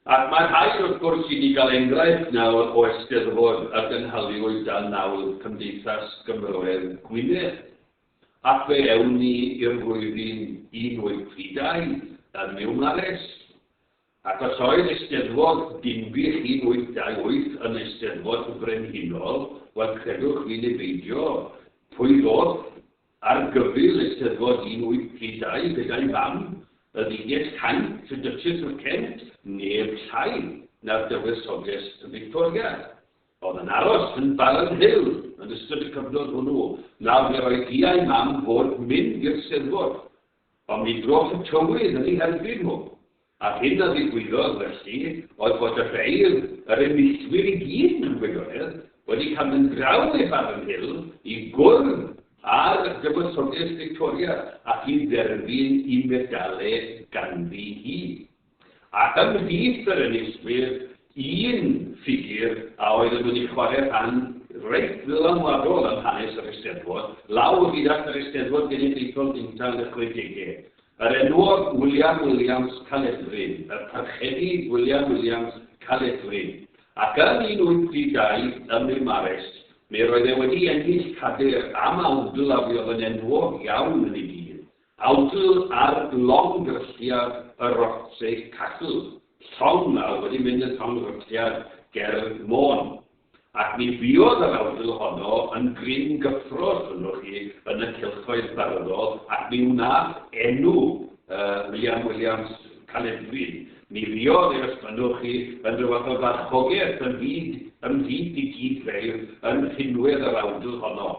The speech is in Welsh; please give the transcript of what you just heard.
Ac mae rhaid wrth gwrs i ni gael enghraifft nawr o Eisteddfod a gynhaliwyd dan nawdd Cymdeithas Gymroedd Gwynedd. Ac fe ewn ni i'r flwyddyn 1832 ym Miwmares. Ac os oedd Eisteddfod Dinbych 1828 yn Eisteddfod Frenhinol, wel credwch fi neu beidio, pwy ddoth ar gyfyl Eisteddfod 1832 gyda'i fam, y Dduges Caint, y Duchess of Kent, neb llai na'r Dywysoges Victoria. Oedd yn aros yn Barron Hill yn ystod y cyfnod hwnnw. Nawr mi roedd hi a'i mam fod mynd i'r Steddfod, ond mi drodd y tywydd yn eu herbyn nhw. A'r hyn a ddigwyddodd felly oedd bod y beirdd, yr enillwyr i gyd mewn gwirionedd, wedi cael mynd draw i Barron Hill i gwrdd â'r Dywysoges Victoria ac i dderbyn i medale ganddi hi. Ac ymhlith yr enillwyr, un ffigur a oedd yn mynd i chwarae rhan reit ddylanwadol yn hanes yr Eisteddfod, lawr hyd at yr Eisteddfod Genedlaethol gyntaf yn y chwedegau, yr enwog William Williams Caledfryn, y Parchedig William Williams Caledfryn. Ac yn 1832 ym Miwmares, mi roedd e wedi ennill cadair am awdl a fuodd yn enwog iawn yn ei dydd, awdl ar longddrylliad y Rothesay Castle, llong a oedd wedi mynd yn llongddrylliad ger Môn. Ac mi fuodd yr awdl honno yn gryn gyffro, os fynnwch chi, yn y cylchoedd barddol, ac mi wnaeth enw William Williams Caledfryn. Mi fuodd e, os fynnwch chi, yn rhyw fath o farchogaeth ymhlith ei gyd-feirdd yn rhinwedd yr awdl honno.